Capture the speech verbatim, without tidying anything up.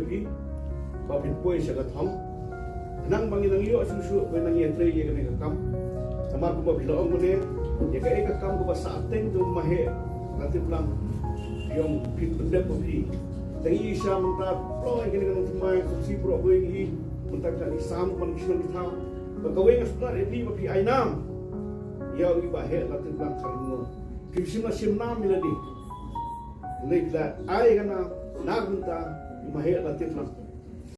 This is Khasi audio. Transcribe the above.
Phi ba phin poi sha ka thong. Nang ba ngi nang ïoh shuh shuh ba nang ïatrei ïa kane ka kam. Namar kumba phi la ong mynne, ïa kaei ka kam kaba sah teng jong Maheh Latiplang. Phi ong phi pyndep ba phi. Tang i sha mynta ploh ïa kane ka nongthymmai, ka si bro ko ïa i mynta ka i sam ban ki shnong ki thaw. Ba kawei nga sngewthuh ïa phi ba phi ai nam ïa i Maheh Latiplang Kharnong. Phim shym la shim nam ïa lade. Lei phi la ai ka nam na ka bynta i Maheh Latiplang.